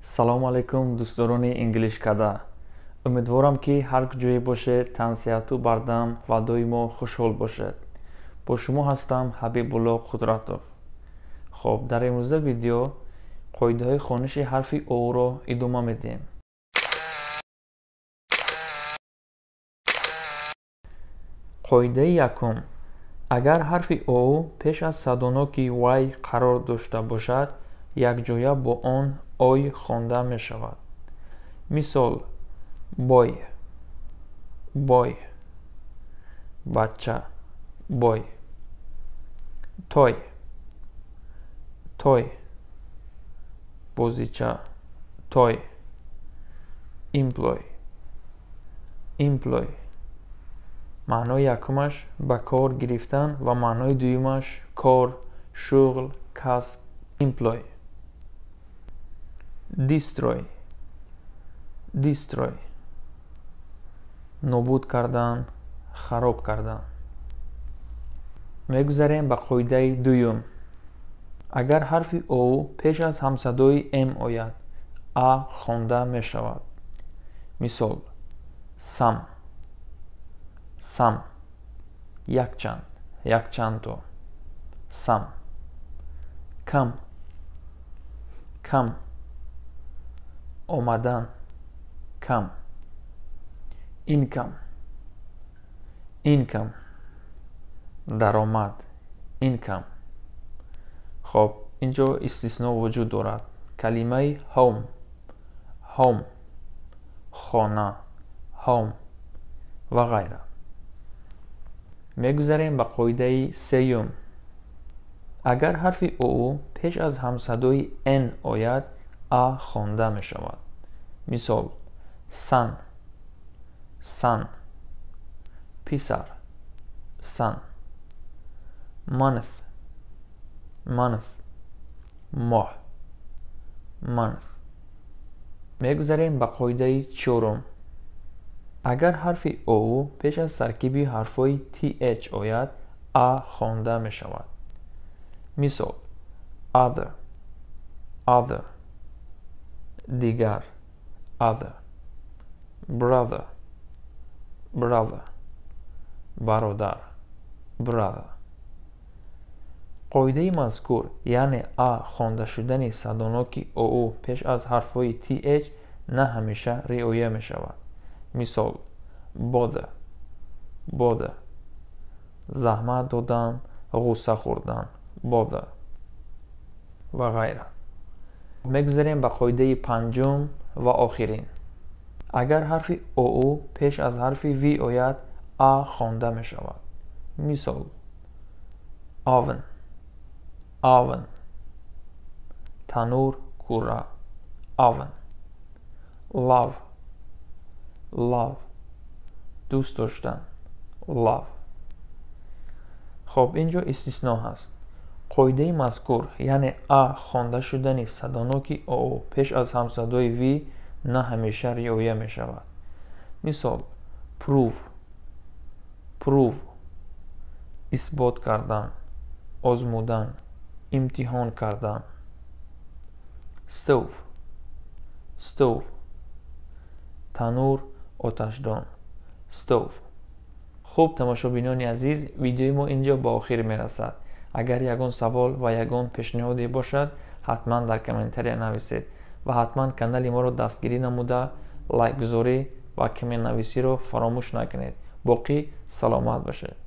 Салому алайкум, дӯстдорони English Kada. Умедворам, ки ҳар куҷое бошед, тансиҳату бардам ва доимо хушҳол бошед. Бо шумо ҳастам, Ҳабибулло Қудратов. Хоб, дар имрӯза видео қоидаҳои хониши ҳарфи оро идома медиҳем. Қоидаи якум: агар ҳарфи о пеш аз садоноки y қарор дошта бошад, якҷоя бо он ой хонда мешавад. Мисол: boy, boy, бача, boy; toy, toy, бозича, toy; employ, employ. Маънои якумаш ба кор гирифтан ва маънои дуюмаш кор, шуғл, касб, employ; destroy, destroy, нобуд кардан, хароб кардан. Мегузарем ба қоидаи дуюм. Агар ҳарфи о пеш аз ҳамсадои м ояд, а хонда мешавад. Мисол: some, some, якчанд, якчандто, some; come, come, омадан, come; income, income, даромад, income. Хоб, инҷо истисно вуҷуд дорад: калимаи home, home, хона, home ва ғайра. Мегузарем ба қоидаи сеюм. Агар ҳарфи о пеш аз ҳамсадои н ояд, а хонда мешавад. Мисол: son, son, писар, son; month, month, моҳ, month. Мегузарем ба қоидаи чорум. Агар ҳарфи о пеш аз таркиби ҳарфҳои th ояд, а хонда мешавад. Мисол: other, other, дигар, other; brother, brother, бародар, brother. Қоидаи мазкур, яъне а хонда шудани садоноки оо пеш аз ҳарфҳои th, на ҳамеша риоя мешавад. Мисол: bother, bother, заҳмат додан, ғусса хӯрдан, bother ва ғайра. Мегузарем ба қоидаи панҷум ва охирин. Агар ҳарфи оо пеш аз ҳарфи в ояд, а хонда мешавад. Мисол: oven, oven, танур, кура, oven; love, love, дӯст доштан, love. Хоб, ин ҷо истисно ҳаст: қоидаи мазкур, яъне а хонда шудани садоноки оо пеш аз ҳамсадои в, на ҳамеша риоя мешавад. Мисол: prove, prove, исбот кардан, озмудан, имтиҳон кардан; stove, stove, танур, оташдон, stove. Хуб, тамошобинони азиз, видеои мо инҷо ба охир мерасад. Агар ягон савол ва ягон пешниҳоде бошад, ҳатман дар комментария нависед ва ҳатман канали моро дастгирӣ намуда, лайкгузорӣ ва комментнависиро фаромӯш накунед. Боқӣ саломат бошед.